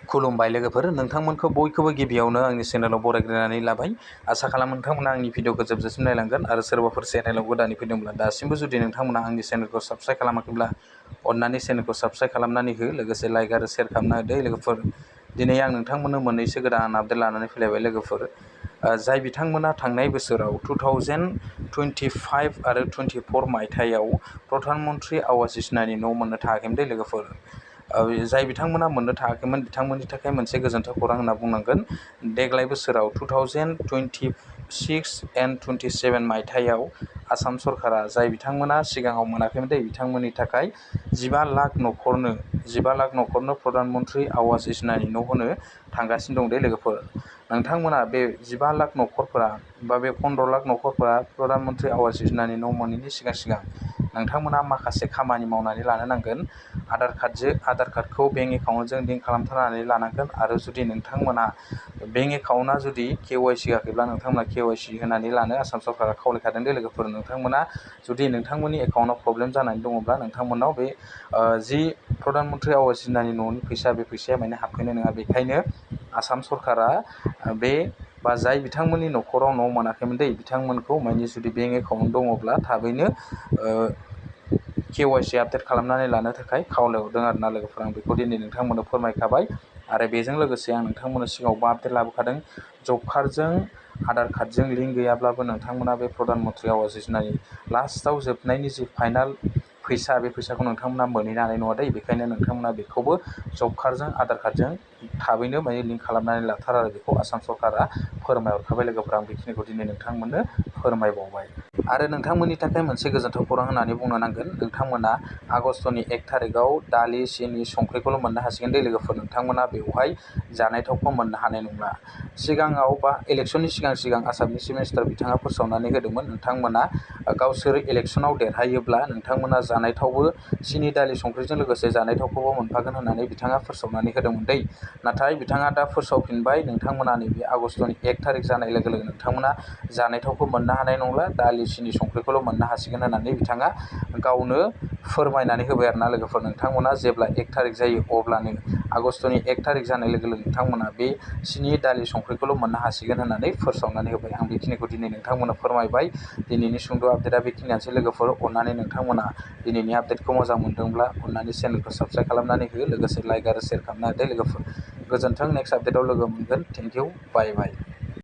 खुलुमबाय लोगोफोर, नोंथांमोनखौ बयखौबो गिबियावनो आंनि चेनेलाव बरायग्रोनानै लाबाय। आसा खालामो नोंथांमोना आंनि भिडिअखौ जोबजासिम नायलांगोन आरो सोरबाफोर चेनेलाव गोदानै फैदोंब्ला दासिमबो जुदि नोंथांमोना आंनि चेनेलखौ साबस्क्राइब खालामाखैब्ला अन्नानै चेनेलखौ साबस्क्राइब खालामनानै हो, लोगोसे लाइक आरो शेयार खालामना होदो लोगोफोर। दिनै आं नोंथांमोननो मोननैसो गोदान आपडेट लानानै फैलायबाय लोगोफोर। जाय बिथांमोना थांनाय बोसोराव 2025 आरो 24 मायथाइयाव प्रधान मन्त्रि आवास योजनानि न' मोननो थायाखैमोन दे लोगोफोर। जाय बिथांमोना मोननो थायाखैमोन बिथांमोननि थाखाय मोनसे गोजोनथाव खौरां होनना बुंनांगोन। देग्लाय बोसोराव 2026 एन्ड 27 मायथाइयाव आसाम सरकारा जाय बिथांमोना सिगाङाव मोनाखैमोन दे बिथांमोननि थाखाय 15 लाख न'खरनो प्रधान मन्त्रि आवास योजनानि न' होनो थांगासिनो दं दे लोगोफोर। नोंथांमोना बे 15 लाख न'खरफोरा बा बे 15 लाख न'खरफोरा प्रधान मन्त्रि आवास योजनानि न' मोनैनि सिगां नोंथांमोना माखासे खामानि मावनानै लानो नांगोन। आधार कार्डखौ बेंक एकाउन्टजों लिंक खालामथारनानै लानांगोन आरो जुदि नोंथांमोना बेंक एकाउन्टआ जुदि KYC होआखैब्ला नोंथांमोना KYC होनानै लानो आसाम सरकारा खावलायखादों दे लोगोफोर। नोंथांमोना जुदि नोंथांमोननि एकाउन्टआव प्रब्लेम जानानै दङब्ला नोंथांमोनाव बे जि प्रधान मन्त्रि आवास योजनानि न'नि फैसा बे फैसाया माने हाबफैनाय नङा। बेखायनो आसाम सरकारा बा जाय बिथांमोननि न'खराव न' मोनाखैमोन दे बिथांमोनखौ माने जुदि बेंक एकाउन्ट दङब्ला थाबैनो KYC आपडेट खालामनानै लानो थाखाय खावलायहरदों आरोना लोगोफोर। आं बेखौ दिनै नोंथांमोननो फोरमायखाबाय आरो बेजों लोगोसे आं नोंथांमोननो सिगाङावबो आपडेट लाबोखादों। जब कार्डजों आधार कार्डजों लिंक गैयाब्लाबो नोंथांमोना बे प्रधान मन्त्रि आवास योजनानि लास्टआव जोबनायनि जि फाइनाल फैसा बे फैसाखौ नोंथांमोना मोनहैनो हानाय नङा दे। बेखायनो नोंथांमोना बेखौबो जब कार्डजों आधार कार्डजों थाबैनो माने लिंक खालामनानै लाथार आरो बेखौ आसाम सरकारा फोरमायहरखाबाय लोगोफोर। आं बेखिनिखौ दिनै नोंथांमोननो फोरमायबावबाय। आरो नोंथांमोननि थाखाय मोनसे गोजोनथाव खौरां होननानै बुंनो नांगोन। नोंथांमोना आगष्टनि 1 थारिखआव दालि, सिनि, संख्रिखौल' मोननो हासिगोन दे लोगोफोर। नोंथांमोना बेवहाय जानाय थावखौ मोननो हानाय नंला। सिगाङाव बा इलेक्सननि सिगां आसामनि चिफ मिनिस्टार बिथाङा फोसावनानै होदोंमोन नोंथांमोना गावसोर इलेक्सनाव देरहायोब्ला नोंथांमोना जानाय थावबो सिनि, दालि, संख्रिजों लोगोसे जानाय थावखौबो मोनफागोन होननानै बिथाङा फोसावनानै होदोंमोन दै। नाथाय बिथाङा दा फोसावफिनबाय, नोंथांमोना नैबे आगष्टनि 1 थारिख जानाय लोगो लोगो नोंथांमोना जानाय थावखौ मोननो हानाय नंला, दालि, सिनि, संख्रिखौल' मोननो हासिगोन होननानै बिथाङा गावनो फोरमायनानै होबाय आरोना लोगोफोर। नोंथांमोना जेब्ला 1 थारिख जायो अब्लानो आगष्टनि 1 थारिख जानाय लोगो लोगो नोंथांमोना बे सिनि, दालि, संख्रिखौल' मोननो हासिगोन होननानै फोसावनानै होबाय। आं बेखिनिखौ दिनै नोंथांमोननो फोरमायबाय। दिनैनि सुंद' आपडेटआ बेखिनियानोसै लोगोफोर। अन्नानै नोंथांमोना दिनैनि आपडेटखौ मोजां मोनदोंब्ला अन्नानै चेनेलखौ साबस्क्राइब खालामनानै हो, लोगोसे लाइक आरो शेयार खालामना होदो लोगोफोर। गोजोन्थों, नेक्स्ट आपडेटआव लोगो मोनगोन। Thank you, bye bye.